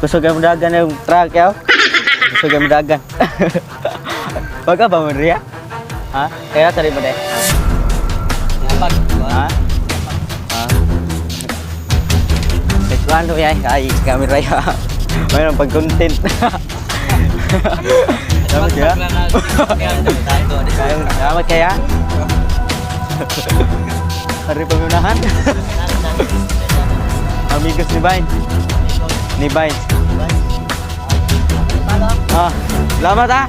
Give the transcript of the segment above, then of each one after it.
Kusog ang dagan yung truck yaw. Kusog ang dagan. Baga ba mo riya? Ha? Kaya tari mo de. Ha? Ha? Kuan ya, ay kamera ya. Mayroon pag content. Salamat ya. Salamat kaya. Hari pamunahan. Amigos ni Vine. Ni Vine. Ah, salamat ah.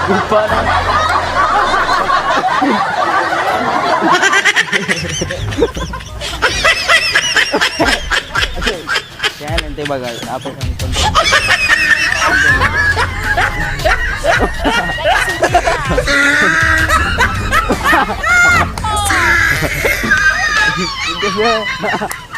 Gupa na. Yan, nanti bagay. Tapos ang konti. Hindi siya.